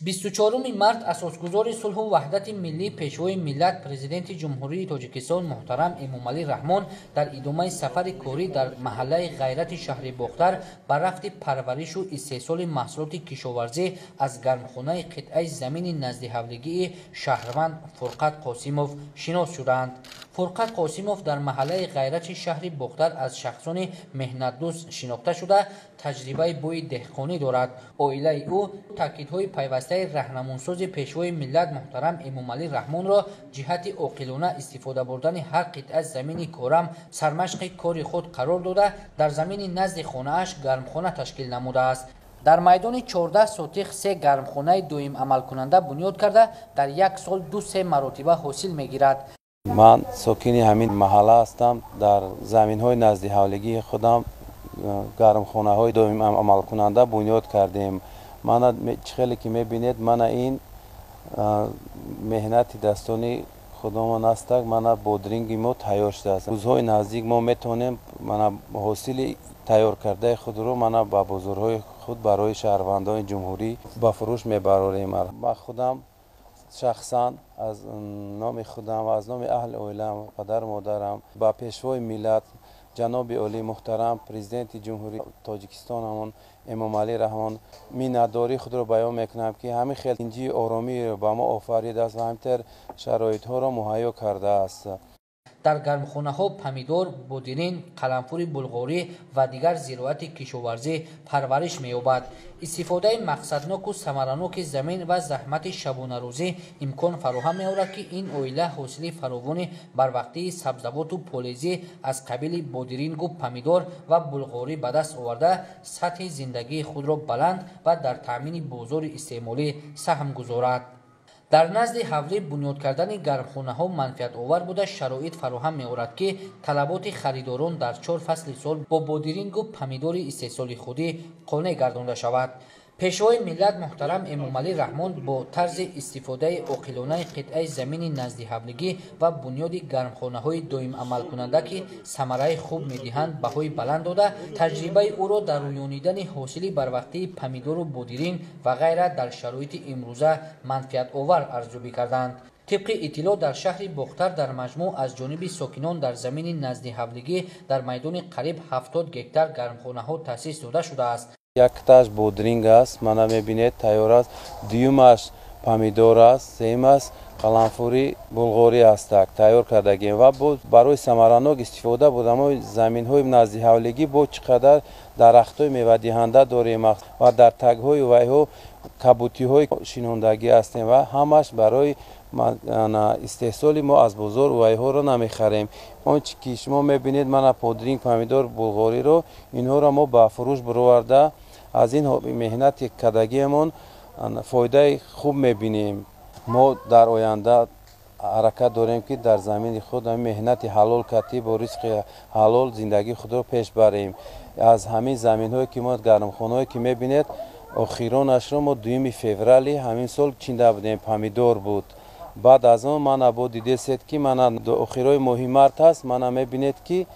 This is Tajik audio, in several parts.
24 март асосгузори сулҳу ваҳдати миллӣ, пешвои миллат, президенти Ҷумҳурии Тоҷикистон муҳтарам Эмомалӣ Раҳмон дар идомаи сафари корӣ дар маҳаллаи Ғайрати шаҳри Бохтар ба рафти парваришу истеҳсоли маҳсулоти кишоварзӣ аз гармхонаи қитъаи замини наздиҳавлигии шаҳрванд Фурқат Қосимов шинос шуданд. Фурқат Қосимов дар маҳаллаи Ғайрати шаҳри Бохтар аз шахсони меҳнатдӯст шинохта шуда, таҷрибаи бӯи деҳқонӣ дорад. Оилаи ӯ таъкидҳои пайвастаи раҳнамунсози пешвои миллат муҳтарам Эмомалӣ Раҳмонро ҷиҳати оқилона истифода бурдани ҳар қитъа замини корам сармашқи кори худ қарор дода, дар замини назди хонааш гармхона ташкил намудааст. Дар майдони 14 сотих се гармхонаи доимамалкунанда бунёд карда, дар як сол 2-3 маротиба ҳосил мегирад. Ман сокини ҳамин маҳалла ҳастам. Дар заминҳои наздиҳавлигии худам гармхонаҳои доимамалкунанда бунёд кардем. Мана чӣ хеле ки мебинед, мана ин меҳнати дастони худомон ҳастак. Мана бодринги мо тайёр шудааст. Рӯзҳои наздик мо метавонем мана ҳосили тайёр кардаи худро мана ба бозорҳои худ барои шаҳрвандони ҷумҳурӣ ба фурӯш мебарорем. Ман худам шахсан аз номи худам ва аз номи аҳли оилаам, падару модарам ба пешвои миллат ҷаноби олӣ муҳтарам президенти Ҷумҳурии Тоҷикистонамон Эмомалӣ Раҳмон миннатдории худро баён мекунам, ки ҳамин хел инҷии оромиро ба мо офаридааст ва ҳаминтар шароитҳоро муҳайё кардааст. Дар гармхонаҳо помидор, бодиринг, қаламфури булғорӣ ва дигар зироати кишоварзӣ парвариш меёбад. Истифодаи мақсадноку самараноки замин ва заҳмати шабонарӯзӣ имкон фароҳам меорад, ки ин оила ҳосили фаровони барвақтии сабзавоту полезӣ аз қабили бодирингу помидор ва булғорӣ ба даст оварда, сатҳи зиндагии худро баланд ва дар таъмини бозори истеъмолӣ саҳм гузорад. Дар назди ҳавлӣ бунёд кардани гармхонаҳо манфиатовар буда, шароит фароҳам меорад, ки талаботи харидорон дар 4 фасли сол бо бодирингу помидори истеҳсоли худӣ қонеъ гардонда шавад. Пешвои миллат муҳтарам Эмомалӣ Раҳмон бо тарзи истифодаи оқилонаи қитъаи замини наздиҳавлигӣ ва бунёди гармхонаҳои доимамалкунанда, ки самараи хуб медиҳанд, баҳои баланд дода, таҷрибаи ӯро дар рӯёнидани ҳосили барвақтии помидору бодиринг ва ғайра дар шароити имрӯза манфиатовар арзёбӣ карданд. Тибқи иттилоъ, дар шаҳри Бохтар дар маҷмӯъ аз ҷониби сокинон дар замини наздиҳавлигӣ дар майдони қариб 70 гектар гармхонаҳо таъсис дода шудааст. Якташ бодринг аст, мана мебинед, тайёр аст. Дуюмаш помидор аст, сеюмаш қаламфури булғорӣ ҳастак, тайёр кардагем. Ва барои самаранок истифода бурда мо заминҳои наздиҳавлигӣ бо чӣ қадар дарахтҳои мевадиҳанда дорем ва дар тагҳои вайҳо кабутиҳои шинондагӣ ҳастем ва ҳамаш барои истеҳсоли мо аз бозор вайҳоро намехарем. Он чи ки шумо мебинед, мана бодринг, помидор, булғориро, инҳоро мо ба фурӯш бароварда аз ин меҳнати кардагиамон фоидаи хуб мебинем. Мо дар оянда ҳаракат дорем, ки дар замини худ меҳнати ҳалол кардӣ бо ризқи ҳалол зиндагии худро пеш барем. Аз ҳамин заминҳое ки мо гармхонаҳое ки мебинед, охиронашро мо 2 феврали ҳамин сол чинда будем, помидор буд. Баъд аз он мана бо дидесед, ки мана охирои моҳи март аст, мана мебинед, ки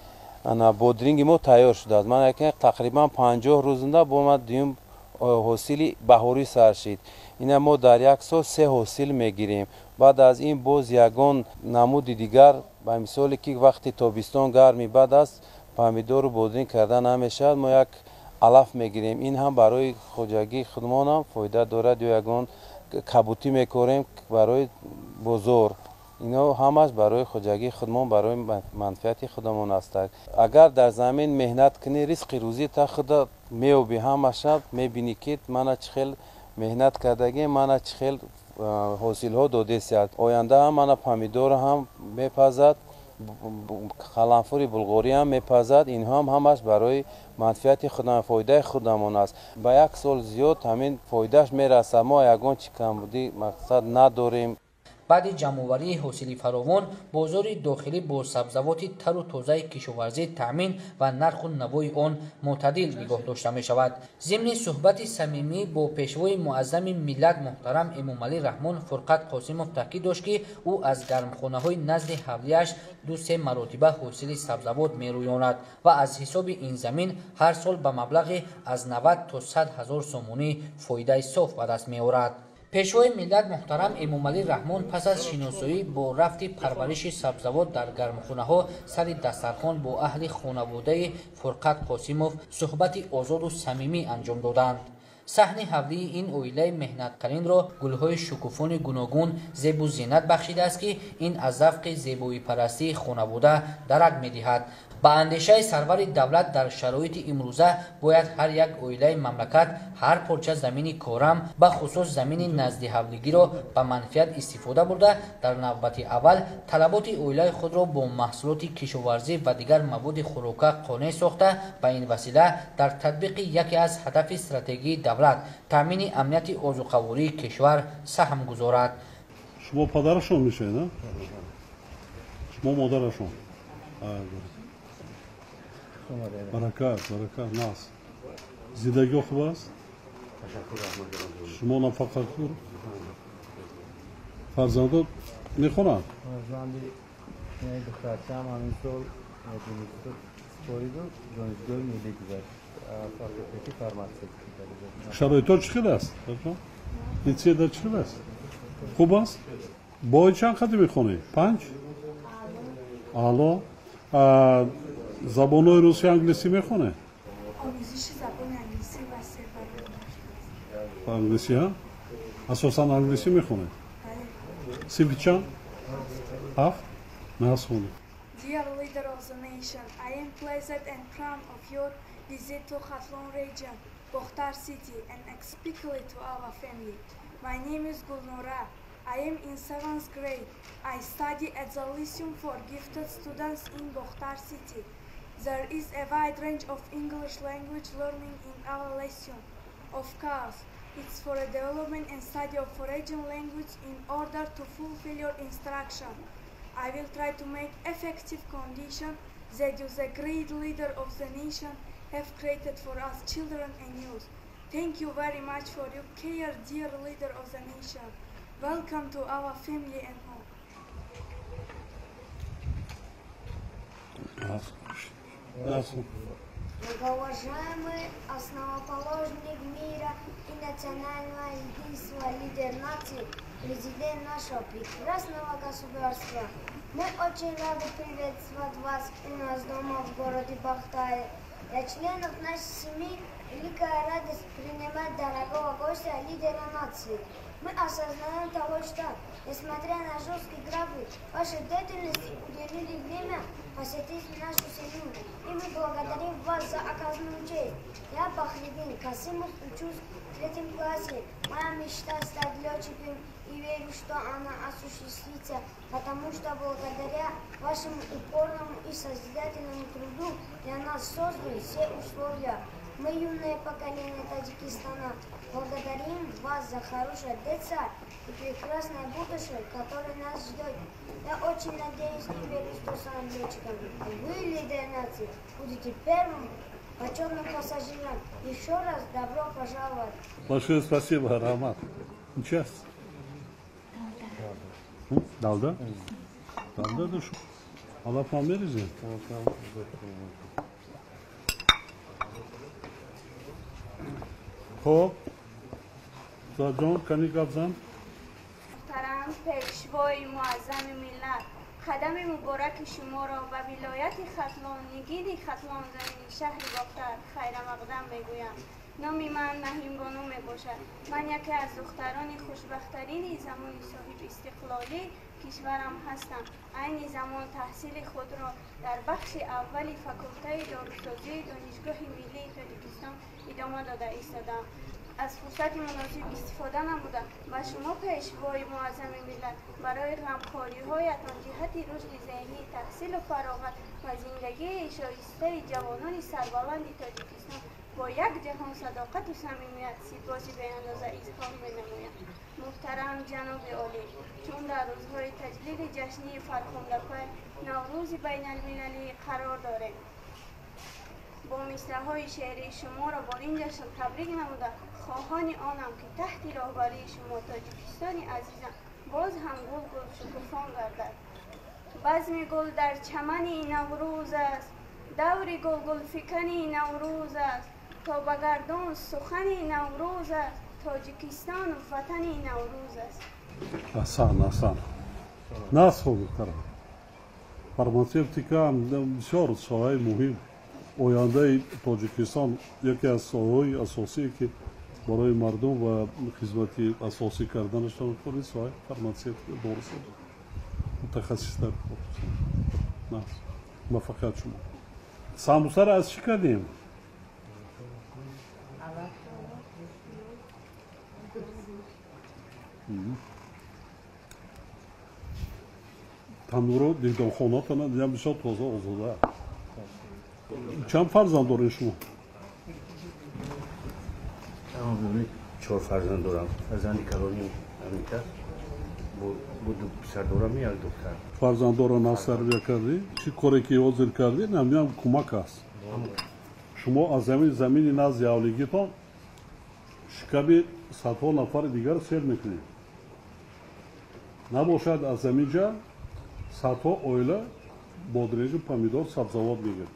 бодринги мо тайёр шудааст. Мана тақрибан 50 рӯзунда бо ма дуюм ҳосили баҳорӣ сар шид. Ина мо дар як сол 3 ҳосил мегирем. Баъд аз ин боз ягон намуди дигар, ба мисоле ки вақти тобистон гарми бад аст, помидору бодринг карда намешавад, мо як алаф мегирем. Ин ҳам барои хоҷагии худмонам фоида дорад, ё ягон кабутӣ мекорем барои бозор. Ино ҳамаш барои хоҷагии худмон, барои манфиати худамон ҳастак. Агар дар замин меҳнат кунӣ, ризқи рӯзӣ та худа меёбӣ. Ҳамаша мебинӣ, ки мана чӣ хел меҳнат кардагӣ, мана чӣ хел ҳосилҳо додесияд. Оянда ҳам мана помидор ҳам мепазад, қаламфури булғорӣ ҳам мепазад. Инҳо ҳам ҳамаш барои манфиати худам, фоидаи худамон аст. Ба як сол зиёд ҳамин фоидааш мерасад. Мо ягон чӣ камбудӣ мақсад надорем. Баъди ҷамъоварии ҳосили фаровон, бозори дохилӣ бо сабзавоти тару тозаи кишоварзӣ таъмин ва нарху навои он мӯътадил нигоҳ дошта мешавад. Зимни суҳбати самимӣ бо пешвои муаззами миллат муҳтарам Эмомалӣ Раҳмон Фурқат Қосимов таъкид дошт, ки ӯ аз гармхонаҳои назди ҳавлиаш 2-3 маротиба ҳосили сабзавот мерӯёнад ва аз ҳисоби ин замин ҳар сол ба маблағи аз 90 то 100 ҳазор сомонӣ фоидаи соф ба даст меорад. Пешвои миллат муҳтарам Эмомалӣ Раҳмон пас аз шиносоӣ бо рафти парвариши сабзавот дар гармхонаҳо сари дастархон бо аҳли хонаводаи Фурқат Қосимов суҳбати озоду самимӣ анҷом доданд. Саҳни ҳавлии ин оилаи меҳнаткаринро гулҳои шукуфони гуногун зебу зинат бахшидааст, ки ин аз завқи зебоипарастии хонавода дарак медиҳад. Ба андешаи сарвари давлат, дар шароити имрӯза бояд ҳар як оилаи мамлакат ҳар порча замини корам, бахусус замини наздиҳавлигиро ба манфиат истифода бурда, дар навбати аввал талаботи оилаи худро бо маҳсулоти кишоварзӣ ва дигар маводи хӯрока қонеъ сохта, ба ин васила дар татбиқи яке аз ҳадафи стратегии давлат, таъмини амнияти озуқавории кишвар саҳм гузорад. Шумо падарашон мешавед, шумо модарашон? Баракат, баракат, нас. Зиндагиҳо хуб аст? Шумо нафақахӯр? Фарзандо мехонанд? Фарзанди духтарчаам ҳамин сол супориду донишгоҳи миллӣ гузашт, факултети фарматсевтика. Шароитҳо чӣ хел аст? Литсейда чӣ хел аст? Хуб аст? Бо чанд хати мехонӣ? 5? Аъло. Забонҳои русӣ, англисӣ мехонед? Омӯзиши забони англисӣ васеъ барои англисӣ, ҳа? Асосан англисӣ мехонед? Синфи чанд? 7? Нас хонед. Dear leader of the nation, I am pleased and proud of your visit to Khatlon region, Bokhtar city, and especially to our family. My name is Gulnora. I am in 7th grade. I study at the Lyceum for Gifted Students in Bokhtar city. There is a wide range of English language learning in our lesson. Of course, it's for a development and study of foreign language in order to fulfill your instruction. I will try to make effective condition that you, the great leader of the nation, have created for us children and youth. Thank you very much for your care, dear leader of the nation. Welcome to our family and home. Многоуважаемый основоположник мира и национального единства, лидер нации, президент нашего прекрасного государства, мы очень рады приветствовать вас у нас дома в городе Бохтаре. Для членов нашей семьи великая радость принимать дорогого гостя, лидера нации. Мы осознаем того, что, несмотря на жесткий график, вашей деятельности уделили время посетить нашу семью, и мы благодарим вас за оказанную честь. Я Бахридин Касымов, учусь в 3 классе. Моя мечта стать летчиком, и верю, что она осуществится, потому что благодаря вашему упорному и созидательному труду для нас созданы все условия. Мы, юное поколение Таджикистана, благодарим вас за хорошее детство и прекрасное будущее, которое нас ждет. Я очень надеюсь и верю, что стану летчиком. Вы, лидер нации, будете первым почетным пассажиром. Еще раз добро пожаловать. Большое спасибо, Роман. Сейчас. Далда? Далда душу. Аллах вам меризе? Хоб, Заҷон, кани гап зан. Муҳтарам пешвои муаззами миллат, қадами мубораки шуморо ба вилояти Хатлон, нигини Хатлон, замини шаҳри Бохтар хайрамақдам мегӯям. Номи ман Наҳимбону мебошад. Ман яке аз духтарони хушбахттарини замони соҳибистиқлолӣ кишварам ҳастам. Айни замон таҳсили худро дар бахши аввали факултаи дорусозии Донишгоҳи миллии Тоҷикистон идома дода истодам. Аз фурсати муносиб истифода намуда ба шумо, пешвои муаззами миллат, барои ғамхориҳоятон ҷиҳати рушди зеҳнӣ, таҳсилу фароғат ва зиндагии шоистаи ҷавонони сарбаланди Тоҷикистон бо як ҷаҳон садоқату самимият сипоси беандоза изҳор менамоям. Муҳтарам ҷаноби олӣ, чун дар рӯзҳои таҷлили ҷашнии фархундапай Наврӯзи байналмилалӣ қарор дорем, бо мисраҳои шеърии шуморо бо ин ҷашн табрик намуда, хоҳони онам, ки таҳти роҳбарии шумо Тоҷикистони азизам боз ҳам гулгул шукуфон гардад. Базми гул дар чамани Наврӯз аст, даври гулгулфикани Наврӯз аст, то ба гардун сухани Наврӯз аст. Тоҷикистон ватани Наврӯз аст. Аҳсан, аҳсан. Нас хубтарам. Фармацевтика бисёр соҳаи муҳим. Ояндаи Тоҷикистон яке аз соҳаҳои асосие ки барои мардум ва хизмати асосӣ карданашон кори соҳаи фармацевтика дорусозӣ. Мутахассис дар кор. Муваффақият шумо. Самбусаро аз чӣ кардем? Тандуро дидонхонатона дидам бисёр тоза озода. Чанд фарзанд доред шумо? 4 фарзанд дорам. Фарзанди калоним Амита, бо ду писар дорам, як духтар. Фарзанддорро нағз тарбия кардӣ? Чӣ коре ки ҳозир кардӣ, намедонам кӯмак аст. Шумо аз ҳамин замини назди ҳавлигитон шиками садҳо нафари дигар сер мекунед. Набошад аз ҳамин ҷа садҳо оила бодринҷу помидор, сабзавот мегирад.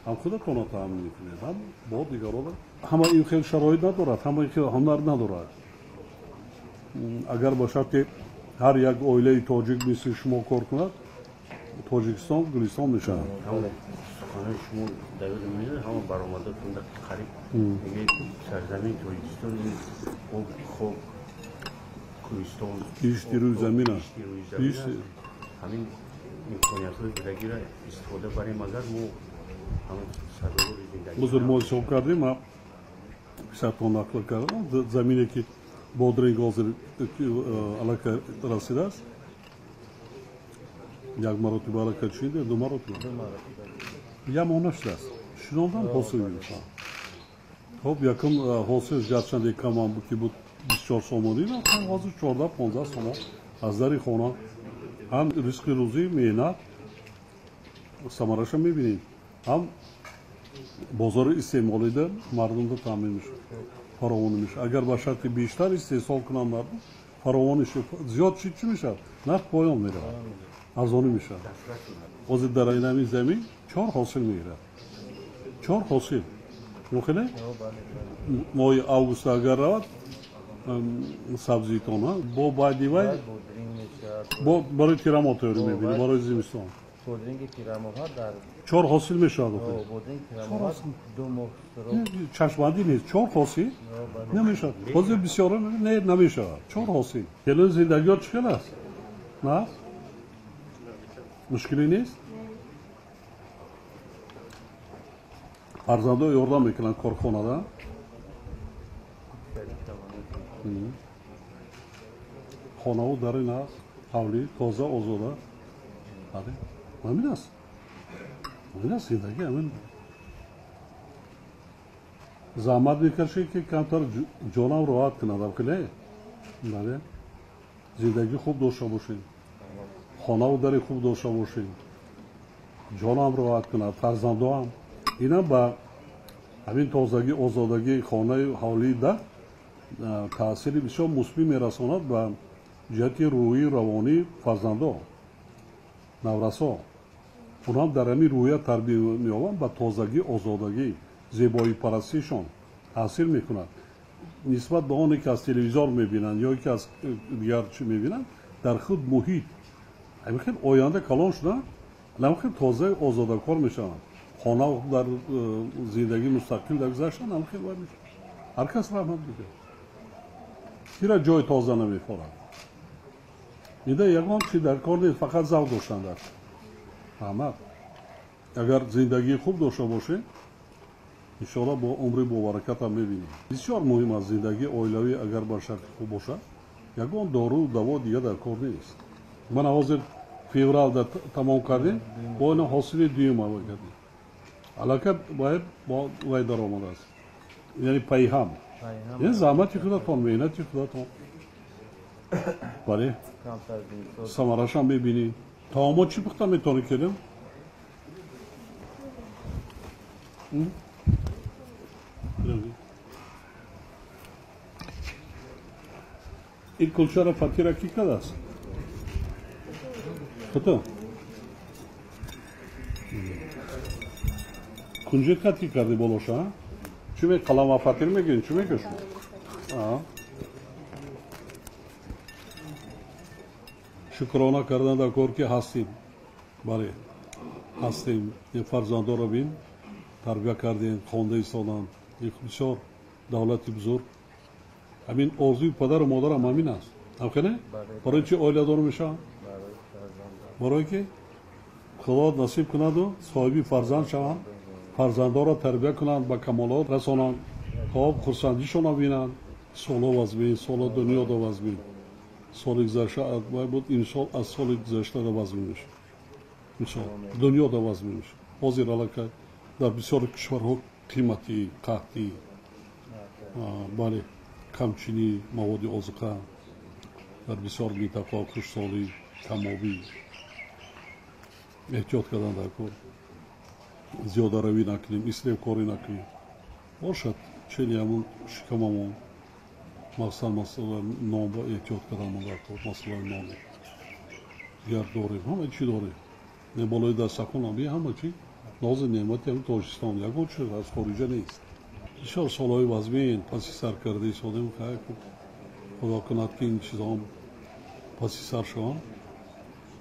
Ҳам худатонро таъмин мекунед, ҳам бо дигарона. Ҳама ин хел шароит надорад, ҳама ин хел ҳунар надорад. Агар бошад ки ҳар як оилаи тоҷик мисли шумо кор кунад, Тоҷикистон гулистон мешавад. Суханои шумо дар ёдам меояд, ҳама баромадотон қариб мегӯяд сарзамини Тоҷикистон ин об, хок, кӯҳистон, кишти рӯи замин аст. Ҳамин имкониятҳои будагиро истифода барем, агар мо ҳамин сазовори зиндагӣ. Ҳозир мо ҳисоб кардем, ман писартон нақл кардам, замине ки бодринг ҳозир аллакай расидааст, як маротиба аллакай чинда, ду маротиба як моҳ нашудааст, шинондан ҳосил гирифтам. Хоб, якум ҳосилш гарчанде камам ки буд 24 сомонӣ, ҳозир 14-15 сомон аз дари хона. Ҳам ризқи рӯзӣ, меҳнат самараша мебинем, ҳам бозори истеъмолида мардумда таъмин мешавад, фаровонӣ мешавад. Агар ба шарти бештар истеҳсол кунанд мардум, фаровонӣ зиёд чӣ мешавад? Нарх поён меравад, арзонӣ мешавад. Ҳозир дар ин замин 4 ҳосил мегирад, 4 ҳосил. Мухеле? Моҳи август агар равад сабзитон, бо баъди вай бо барои тирамоҳ тайёрӣ мебинӣ, барои зимистон. Бодринги тирамоҳа дар 4 ҳосил мешавад. Бодринги тирамоҳа 2 моҳ чашмбандӣ нест, 4 ҳосил намешавад. Ҳозир бисёро не намешавад. 4 ҳосил. Келин зиндагиёт чӣ хел аст? На? Мушкилӣ нест? Фарзандо ёрдам мекунанд корхонада? Хонаву дар ин аст, ҳавлӣ тоза озода. Ҳамин аст, ҳамин аст зиндагӣ. Ҳамин заҳмат мекашӣ ки камтар ҷонам роҳат кунад. Абхеле бале, зиндагӣ хуб дошта бошем, хонаву дари хуб дошта бошем, ҷонам роҳат кунад, фарзандоам. Инам ба ҳамин тозагӣ, озодагии хонаи ҳавлии дар таъсири бисёр мусбӣ мерасонад ба ҷиҳати рӯҳии равонии фарзандо, наврасо. Онҳам дар ҳамин рӯҳия тарбия меёбанд, ба тозагӣ, озодагӣ, зебоипарастишон таъсир мекунад. Нисбат ба оне ки аз телевизор мебинанд ё ки аз дигар чӣ мебинанд, дар худ муҳит ҳамин хел оянда калон шуда, ҳамин хел тоза озодакор мешаванд. Хона дар зиндагӣ мустақил гузаштан ҳамин хел вай мешавад. Ҳар кас раҳмат мекунад. Кира ҷои тоза намефорад. Ида ягон чи дар кор нест, фақат завқ доштан дар. Раҳмат. Агар зиндагии хуб дошта бошед, иншоалло бо умри бобаракатам мебинем. Бисёр муҳим аст зиндагии оилавӣ, агар бар шарти хуб бошад, ягон дору даво дига дар кор нест. Ман ҳозир февралда тамом кардем, бо ина ҳосили дуюм аввал кардем. Аллакай бояд бо вай даромадааст, яъне пайҳам. Ин заҳмати худатон, меҳнати худатон. Бале, самарашам мебинӣ. Таомо чӣ пухта метавонӣ кардем? Ин кулчаро фатира кӣ кардааст? Худо? Кунҷит қад кӣ кардӣ болоша? Чӣ қалам ва фатир мегирин? Чӣ мегириш? Шукрона кардан дар кор, ки ҳастем, бале, ҳастем. Ин фарзандоро бин, тарбия кардем, хонда истоданд. Бисёр давлати бузург. Ҳамин орзуи падару модарам ҳамин аст. Ҳамхеле? Барои чи оиладор мешавам? Барое ки Худо насиб кунаду соҳиби фарзанд шаванд, фарзандонро тарбия кунанд, ба камолот расонанд, хоб хурсандишонро бинанд. Соло вазмин, соло дунёда вазмин. Соли гузашта буд, имсол аз соли гузаштада вазмин мешавад. Имсол дунёда вазмин мешавад. Ҳозир аллакай дар бисёри кишварҳо қиматӣ, қаҳтӣ, бале, камчинии маводи озуқа, дар бисёр минтақаҳо хушсолӣ, камобӣ. Эҳтиёт кардан дар кор, зиёдаравӣ накунем, исрефкорӣ накунем. Бошад чени ҳамун шикамамон, мақсад масъала нон ба эҳтиёт карданмон дар кор, масъалаи ноне. Дигар дорем, ҳама чӣ дорем. Не болои дастархонам би ҳама чӣ нози неъмати ҳамин Тоҷикистон, ягон чиз аз хориҷа нест. Бисёр солҳои вазмин паси сар карда истодем. Худо кунад, ки ин чизҳо паси сар шаванд.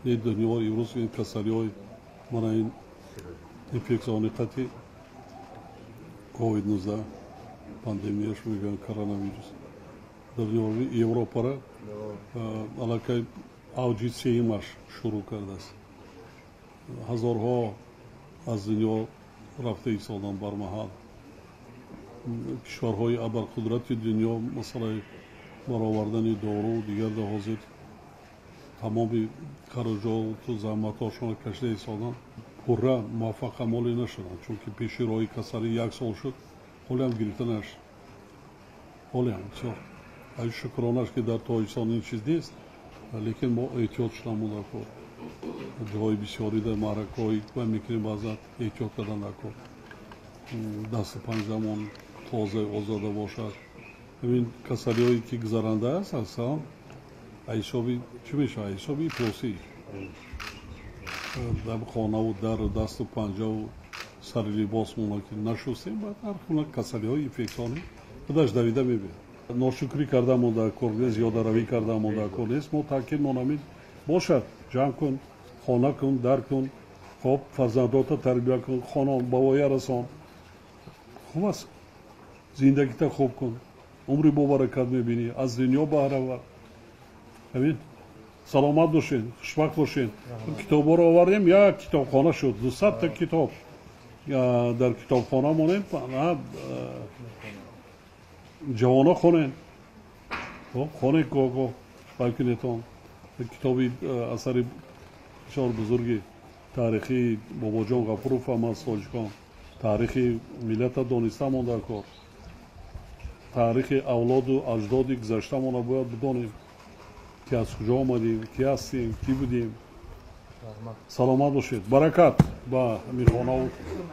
Не дунё имрӯз ин касалиҳои, мана ин инфексияҳои қати ковид-19 пандемияш мегӯянд, коронавирус, дар Европара аллакай авҷи сеюмаш шурӯъ кардааст. Ҳазорҳо аз дунё рафта истоданд бармаҳал. Кишварҳои абарқудрати дунё масъалаи баровардани дору дигар дар ҳозир тамоми хароҷоту заҳматҳошонро кашида истоданд, пурра муваффақамолӣ нашуданд, чунки пеши роҳи касалӣ як сол шуд, ҳолиам гирифта нашуд. Ҳолиам бисёр ай шукронаш, ки дар Тоҷикистон ин чиз нест, лекин мо эҳтиёт шудамон дар кор. Ҷоҳои бисёрида маъракаҳои ва мекунем, баъзан эҳтиёт кардан дар кор, дасту панҷамон тоза озода бошад. Ҳамин касалиҳое ки гузаранда аст, аслан ҳисоби чӣ мешавад? Ҳисоби ифлосӣ дар хонаву дару дасту панҷаву сари либосмона ки нашустем, баъд ҳар хона касалиҳои инфексионӣ худаш давида мебиёд. Ношукрӣ кардаамон дар кор нест, зиёдаравӣ кардаамон дар кор нест. Мо таъкидмон ҳамин бошад: ҷамъ кун, хона кун, дар кун, хоб фарзандота тарбия кун, хона ба воя расон, хуб аст, зиндагита хуб кун, умри бобаракат мебинӣ, аз дунё баҳравар. Ҳамин. Саломат бошед, хушбахт бошед. Китобҳоро овардем, як китобхона шуд, 200-та китоб дар китобхона монем. Ҷавоно хонен, хонен, гоҳ-гоҳ балкинетон китоби асари бисёр бузурги таърихии Бобоҷон Ғафуров ҳам аз тоҷикон. Таърихи миллата донистамон дар кор, таърихи авлоду аҷдоди гузаштамонро бояд бидонем, ки аз куҷо омадем, ки ҳастем, кӣ будем. Саломат бошед, баракат ба ҳамин хонаву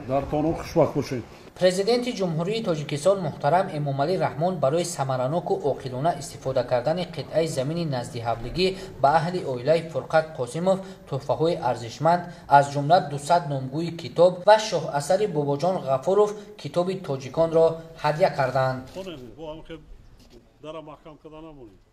дартону, хушбахт бошед. Президенти Ҷумҳурии Тоҷикистон муҳтарам Эмомалӣ Раҳмон барои самараноку оқилона истифода кардани қитъаи замини наздиҳавлигӣ ба аҳли оилаи Фурқат Қосимов тӯҳфаҳои арзишманд, аз ҷумла 200 номгӯи китоб ва шоҳасари Бобоҷон Ғафуров, Китоби тоҷиконро ҳадя карданд. Дара маҳкам карда намонед.